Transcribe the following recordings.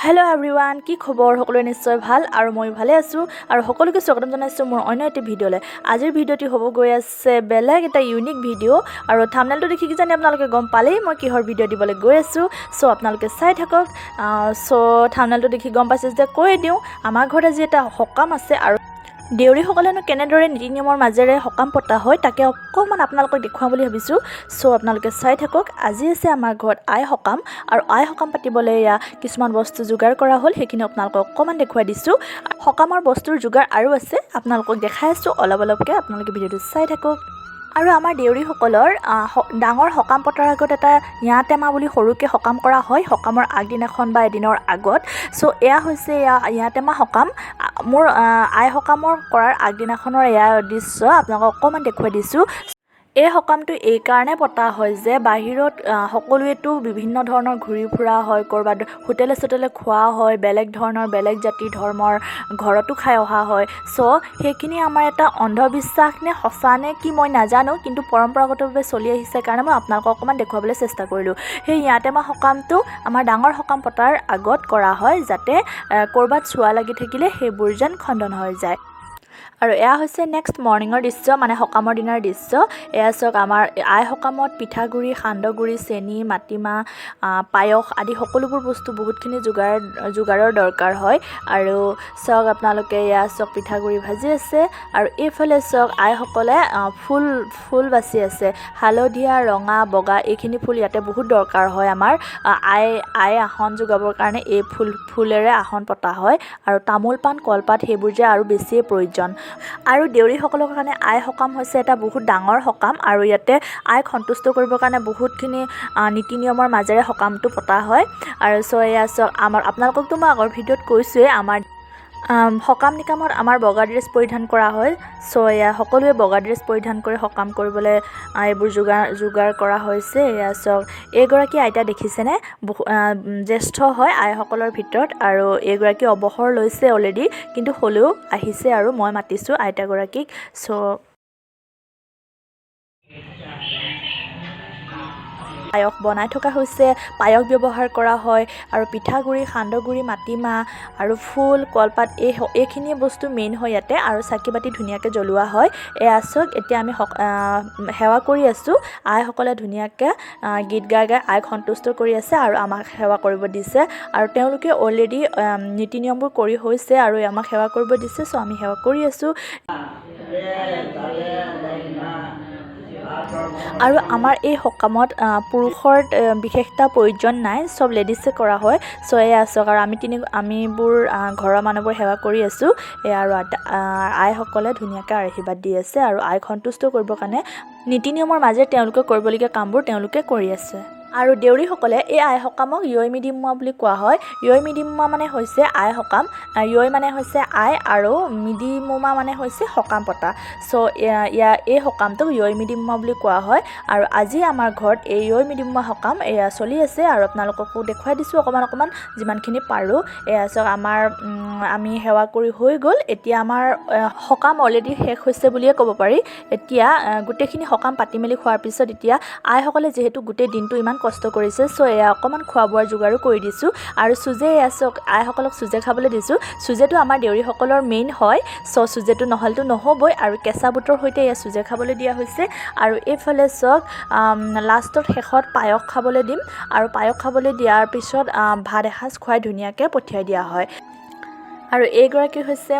Hello' everyone, কি খবৰ? সকলোৰে নিশ্চয় ভাল আৰু ময়ো ভালে আছোঁ আৰু সকলোকে স্বাগতম জনাইছোঁ মোৰ অন্য এটি ভিডিঅ'লৈ। আজিৰ ভিডিঅ'টি হ'ব গৈ আছে বেলেগ এটা ইউনিক ভিডিঅ' আৰু থামনেলটো দেখি কিজানি আপোনালোকে গম পালেই মই কিহৰ ভিডিঅ' দিবলৈ গৈ আছোঁ। চ' আপোনালোকে চাই থাকক। চ' থামনেলটো দেখি গম পাইছে যে কৈ দিওঁ, আমাৰ ঘৰত আজি এটা সকাম আছে আৰু দেউৰীসকলেনো কেনেদৰে নীতি নিয়মৰ মাজেৰে সকাম পতা হয়, তাকে অকণমান আপোনালোকক দেখুৱাম বুলি ভাবিছোঁ। চ' আপোনালোকে চাই থাকক। আজি আছে আমাৰ ঘৰত আই সকাম আৰু আই সকাম পাতিবলৈ এয়া কিছুমান বস্তু যোগাৰ কৰা হ'ল, সেইখিনি আপোনালোকক অকণমান দেখুৱাই দিছোঁ। সকামৰ বস্তুৰ যোগাৰ আৰু আছে, আপোনালোকক দেখাই আছোঁ অলপ অলপকৈ। আপোনালোকে ভিডিঅ'টো চাই থাকক। আৰু আমাৰ দেউৰীসকলৰ ডাঙৰ সকাম পতাৰ আগত এটা ইয়া টেমা বুলি সৰুকৈ সকাম কৰা হয়, সকামৰ আগদিনাখন বা এদিনৰ আগত। চ' এয়া হৈছে এয়া ইয়া টেমা সকাম। মোৰ আই সকামৰ কৰাৰ আগদিনাখনৰ এয়া দৃশ্য আপোনালোকক অকণমান দেখুৱাই দিছোঁ। এই সকামটো এইকাৰণে পতা হয় যে বাহিৰত সকলোৱেতো বিভিন্ন ধৰণৰ ঘূৰি ফুৰা হয়, ক'ৰবাত হোটেলে চোটেলে খোৱা হয়, বেলেগ ধৰণৰ বেলেগ জাতি ধৰ্মৰ ঘৰতো খাই অহা হয়। চ' সেইখিনি আমাৰ এটা অন্ধবিশ্বাস নে সঁচা নে কি মই নাজানো, কিন্তু পৰম্পৰাগতভাৱে চলি আহিছে কাৰণে মই আপোনালোকক অকণমান দেখুৱাবলৈ চেষ্টা কৰিলোঁ। সেই ইয়াতে সকামটো আমাৰ ডাঙৰ সকাম পতাৰ আগত কৰা হয়, যাতে ক'ৰবাত চুৱা লাগি থাকিলে সেইবোৰ যেন খণ্ডন হৈ যায়। আৰু এয়া হৈছে নেক্সট মৰ্ণিঙৰ দৃশ্য, মানে সকামৰ দিনাৰ দৃশ্য। এয়া চাওক, আমাৰ আই সকামত পিঠাগুড়ি, সান্দহগুড়ি, চেনি, মাটিমাহ, পায়স আদি সকলোবোৰ বস্তু বহুতখিনি যোগাৰৰ দৰকাৰ হয়। আৰু চাওক আপোনালোকে, এয়া চাওক, পিঠাগুড়ি ভাজি আছে আৰু এইফালে চাওক, আইসকলে ফুল ফুল বাচি আছে। হালধীয়া, ৰঙা, বগা এইখিনি ফুল ইয়াতে বহুত দৰকাৰ হয়। আমাৰ আই আই আসন যোগাবৰ কাৰণে এই ফুলেৰে আসন পতা হয় আৰু তামোল পাণ, কলপাত সেইবোৰ যে আৰু বেছিয়ে প্ৰয়োজন। আৰু দেউৰীসকলৰ কাৰণে আই সকাম হৈছে এটা বহুত ডাঙৰ সকাম আৰু ইয়াতে আইক সন্তুষ্ট কৰিবৰ কাৰণে বহুতখিনি নীতি নিয়মৰ মাজেৰে সকামটো পতা হয়। আৰু চ' এয়া চাওক, আমাৰ আপোনালোককতো মই আগৰ ভিডিঅ'ত কৈছোঁৱেই, আমাৰ সকাম নিকামত আমাৰ বগা ড্ৰেছ পৰিধান কৰা হয়। চ' এয়া সকলোৱে বগা ড্ৰেছ পৰিধান কৰি সকাম কৰিবলৈ এইবোৰ যোগাৰ যোগাৰ কৰা হৈছে। এয়া চাওক, এইগৰাকী আইতা দেখিছেনে? বহু জ্যেষ্ঠ হয় আইসকলৰ ভিতৰত আৰু এইগৰাকী অৱসৰ লৈছে অলৰেডি, কিন্তু হ'লেও আহিছে আৰু মই মাতিছোঁ আইতাগৰাকীক। চ' পায়স বনাই থকা হৈছে, পায়স ব্যৱহাৰ কৰা হয় আৰু পিঠাগুড়ি, সান্দহগুড়ি, মাটিমাহ আৰু ফুল, কলপাত এইখিনিয়ে বস্তু মেইন হয় ইয়াতে। আৰু চাকি বাতি ধুনীয়াকৈ জ্বলোৱা হয়। এয়া চাওক, এতিয়া আমি সেৱা কৰি আছোঁ। আইসকলে ধুনীয়াকৈ গীত গাই গাই আইক সন্তুষ্ট কৰি আছে আৰু আমাক সেৱা কৰিব দিছে আৰু তেওঁলোকে অলৰেডি নীতি নিয়মবোৰ কৰি হৈছে আৰু আমাক সেৱা কৰিব দিছে। চ' আমি সেৱা কৰি আছোঁ। আৰু আমাৰ এই সকামত পুৰুষৰ বিশেষ এটা প্ৰয়োজন নাই, চব লেডিছে কৰা হয়। চ' এয়া চাওক, আৰু আমি তিনি আমিবোৰ ঘৰৰ মানুহবোৰ সেৱা কৰি আছোঁ। এয়া আৰু আইসকলে ধুনীয়াকৈ আশীৰ্বাদ দি আছে আৰু আইক সন্তুষ্ট কৰিবৰ কাৰণে নীতি নিয়মৰ মাজেৰে তেওঁলোকে কৰিবলগীয়া কামবোৰ তেওঁলোকে কৰি আছে। আৰু দেউৰীসকলে এই আই সকামক য়ৈ মিডিমুৱা বুলি কোৱা হয়। য়ৈ মিডিমুৱা মানে হৈছে আই সকাম। য়ৈ মানে হৈছে আই আৰু মিডিমুমা মানে হৈছে সকাম পতা। চ' ইয়াৰ এই সকামটোক য়ৈ মিডিমুমা বুলি কোৱা হয়। আৰু আজি আমাৰ ঘৰত এই য়ৈ মিডিমুমা সকাম এয়া চলি আছে আৰু আপোনালোককো দেখুৱাই দিছোঁ অকণমান অকণমান যিমানখিনি পাৰোঁ। এয়া চাওক, আমাৰ আমি সেৱা কৰি হৈ গ'ল। এতিয়া আমাৰ সকাম অলৰেডি শেষ হৈছে বুলিয়ে ক'ব পাৰি। এতিয়া গোটেইখিনি সকাম পাতি মেলি খোৱাৰ পিছত এতিয়া আইসকলে যিহেতু গোটেই দিনটো ইমান কষ্ট কৰিছে, চ' এয়া অকণমান খোৱা বোৱাৰ যোগাৰো কৰি দিছোঁ। আৰু চুজে, এয়া চাওক, আইসকলক চুজে খাবলৈ দিছোঁ। চুজেটো আমাৰ দেউৰীসকলৰ মেইন হয়। চ' চুজেটো নহ'লেতো নহ'বই। আৰু কেঁচা বুটৰ সৈতে এয়া চুজে খাবলৈ দিয়া হৈছে। আৰু এইফালে চাওক, লাষ্টত শেষত পায়স খাবলৈ দিম আৰু পায়স খাবলৈ দিয়াৰ পিছত ভাত এসাঁজ খুৱাই ধুনীয়াকৈ পঠিয়াই দিয়া হয়। আৰু এইগৰাকী হৈছে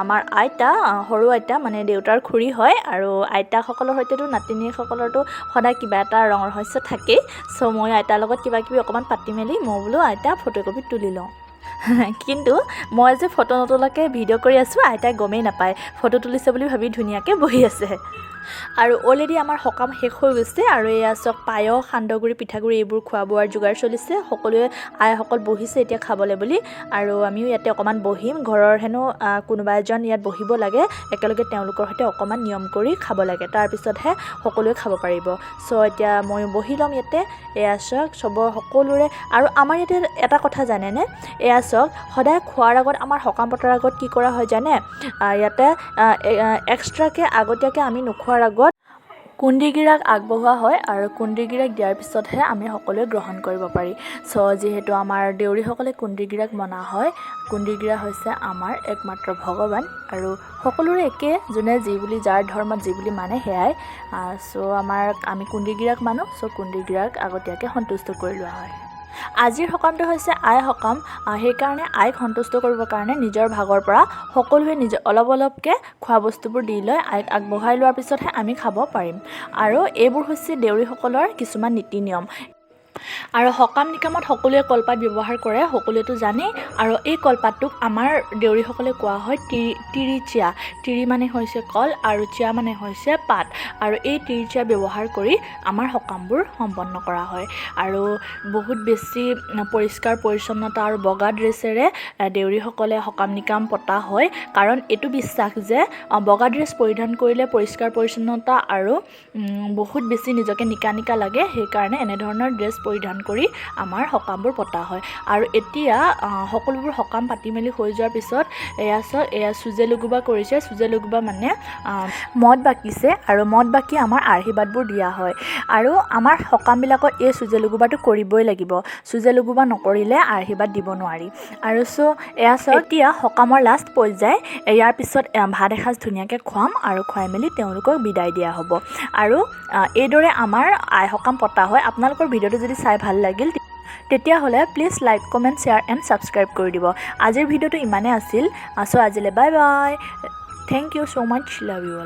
আমাৰ আইতা, সৰু আইতা, মানে দেউতাৰ খুৰী হয়। আৰু আইতাসকলৰ সৈতেতো নাতিনীসকলৰতো সদায় কিবা এটা ৰং ৰহস্য থাকেই। চ' মই আইতাৰ লগত কিবা কিবি অকণমান পাতি মেলি মই বোলো আইতা ফটো একপি তুলি লওঁ। কিন্তু মই যে ফটো নতোলাকৈ ভিডিঅ' কৰি আছোঁ, আইতাই গমেই নাপায়। ফটো তুলিছে বুলি ভাবি ধুনীয়াকৈ বহি আছে। আৰু অলৰেডি আমাৰ সকাম শেষ হৈ গৈছে আৰু এয়া চাওক, পায়স, সান্দহগুড়ি, পিঠাগুড়ি এইবোৰ খোৱা বোৱাৰ যোগাৰ চলিছে। সকলোৱে আইসকল বহিছে এতিয়া খাবলৈ বুলি আৰু আমিও ইয়াতে অকণমান বহিম। ঘৰৰ হেনো কোনোবা এজন ইয়াত বহিব লাগে, একেলগে তেওঁলোকৰ সৈতে অকণমান নিয়ম কৰি খাব লাগে, তাৰপিছতহে সকলোৱে খাব পাৰিব। চ' এতিয়া ময়ো বহি ল'ম ইয়াতে। এয়া চাওক, চবৰ সকলোৰে। আৰু আমাৰ ইয়াতে এটা কথা জানেনে? এয়া চাওক, সদায় খোৱাৰ আগত, আমাৰ সকাম পতাৰ আগত কি কৰা হয় জানে? ইয়াতে এক্সট্ৰাকৈ আগতীয়াকৈ আমি নোখোৱাৰ আগত কুন্দিগিৰাক আগবঢ়োৱা হয় আৰু কুন্দিগিৰাক দিয়াৰ পিছতহে আমি সকলোৱে গ্ৰহণ কৰিব পাৰি। চ' যিহেতু আমাৰ দেউৰীসকলে কুন্দিগিৰাক মনা হয়, কুন্দিগিৰা হৈছে আমাৰ একমাত্ৰ ভগৱান আৰু সকলোৰে একে, যোনে যি বুলি, যাৰ ধৰ্মত যি বুলি মানে সেয়াই। চ' আমি কুন্দিগিৰাক মানো। চ' কুন্দিগিৰাক আগতীয়াকৈ সন্তুষ্ট কৰি লোৱা হয়। আজিৰ সকামটো হৈছে আই সকাম। সেইকাৰণে আইক সন্তুষ্ট কৰিবৰ কাৰণে নিজৰ ভাগৰ পৰা সকলোৱে নিজৰ অলপ অলপকৈ খোৱা বস্তুবোৰ দি লৈ আইক আগবঢ়াই লোৱাৰ পিছতহে আমি খাব পাৰিম। আৰু এইবোৰ হৈছে দেউৰীসকলৰ কিছুমান নীতি নিয়ম। আৰু সকাম নিকামত সকলোৱে কলপাত ব্যৱহাৰ কৰে, সকলোৱেতো জানেই। আৰু এই কলপাতটোক আমাৰ দেউৰীসকলে কোৱা হয় তিৰিচিয়া। তিৰি মানে হৈছে কল আৰু চিয়া মানে হৈছে পাত। আৰু এই তিৰিচিয়া ব্যৱহাৰ কৰি আমাৰ সকামবোৰ সম্পন্ন কৰা হয়। আৰু বহুত বেছি পৰিষ্কাৰ পৰিচ্ছন্নতা আৰু বগা ড্ৰেছেৰে দেউৰীসকলে সকাম নিকাম পতা হয়, কাৰণ এইটো বিশ্বাস যে বগা ড্ৰেছ পৰিধান কৰিলে পৰিষ্কাৰ পৰিচ্ছন্নতা আৰু বহুত বেছি নিজকে নিকা নিকা লাগে। সেইকাৰণে এনেধৰণৰ ড্ৰেছ পৰিধান কৰি আমাৰ সকামবোৰ পতা হয়। আৰু এতিয়া সকলোবোৰ সকাম পাতি মেলি হৈ যোৱাৰ পিছত এয়া চাওক, এয়া চুজে লুগুবা কৰিছে। চুজে লুগুবা মানে মদ বাকিছে আৰু মদ বাকি আমাৰ আশীৰ্বাদবোৰ দিয়া হয়। আৰু আমাৰ সকামবিলাকত এই চুজে লুগুবাটো কৰিবই লাগিব। চুজে লুগুবা নকৰিলে আশীৰ্বাদ দিব নোৱাৰি। আৰু চ' এয়া চাওক, এতিয়া সকামৰ লাষ্ট পৰ্যায়। ইয়াৰ পিছত ভাত এসাঁজ ধুনীয়াকৈ খুৱাম আৰু খুৱাই মেলি তেওঁলোকক বিদায় দিয়া হ'ব। আৰু এইদৰে আমাৰ আই সকাম পতা হয়। আপোনালোকৰ ভিডিঅ'টো যদি চাই ভাল লাগিল, তেতিয়াহ'লে please like, comment, share and subscribe কৰি দিব। আজিৰ ভিডিঅ'টো ইমানেই আছিল। চ' আজিলৈ bye bye, thank you so much, love you all.